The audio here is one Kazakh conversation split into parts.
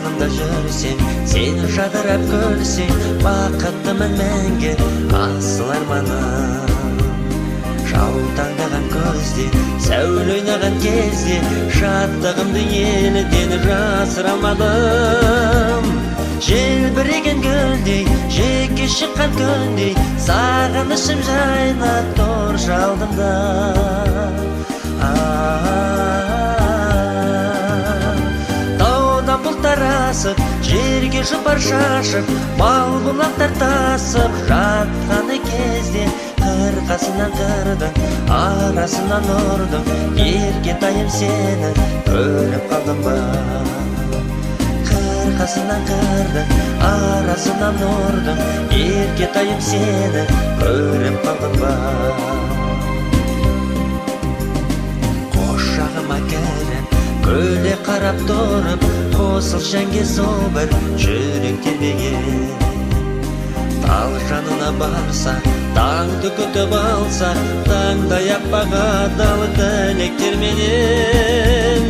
Жанымда жүрсең, сен жадырап күлсең, бақыттымын мәңгі асыл арманым. Жаутаңдаған көзде, сәуле ойнаған кезде, шаттығымды елден жасыра алмадым. Желбіреген гүлдей, жеке шыққан күндей, сағынышым жайнап тұр алдымда. Таудан бұлттар асып, жерге жұпар шашып, бал бұлақтар тасып жатқан кезде, қырқасынан қырдың, арасынан ұрдың, еркетайым сені көріп қалдым ба? Қырқасынан қырдың, арасынан ұрдың, еркетайым сені көріп қалдым ба? Қошағыма кіріп, күле қарап тұрып, қосылшы әнге сол бір жүрек тербеген. Тал жанына барса, таңды күтіп алса, таңдай аппақ адал тілектерменен.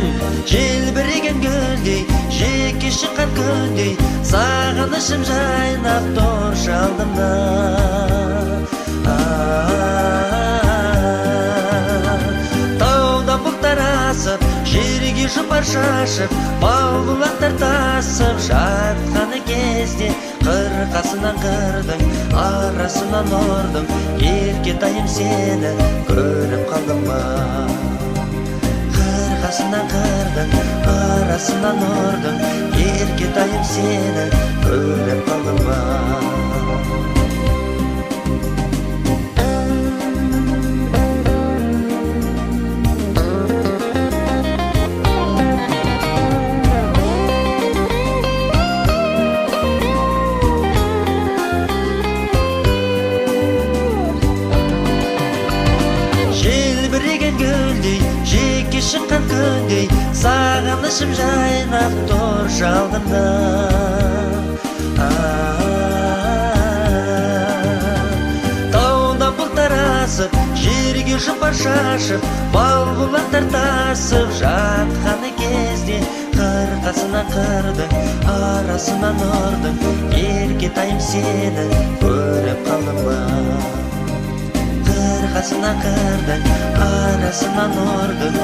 Желбіреген гүлдей, жеке шыққан күндей, сағынышым жайнап тұр алдымда. Таудан бұлттар асып, жерге жұпар шашып, бал бұлақтар тасып жатқан кезде, қырқасынан қырдың, арасынан ұрдың, еркетайым сені көріп қалдым ба? Қырқасынан қырдың, арасынан ұрдың, еркетайым сені көріп қалдым ба? Желбіреген гүлдей, жеке шыққан күндей, сағынышым жайнап тұр алдымда. Таудан бұлттар асып, жерге жұпар шашып, бал бұлақтар тасып жатқан кезде, қырқасынан қырдың, арасынан ұрдың, еркетайым сені көріп қалдым ба? Қырқасынан қырдың, арасынан ұрдың,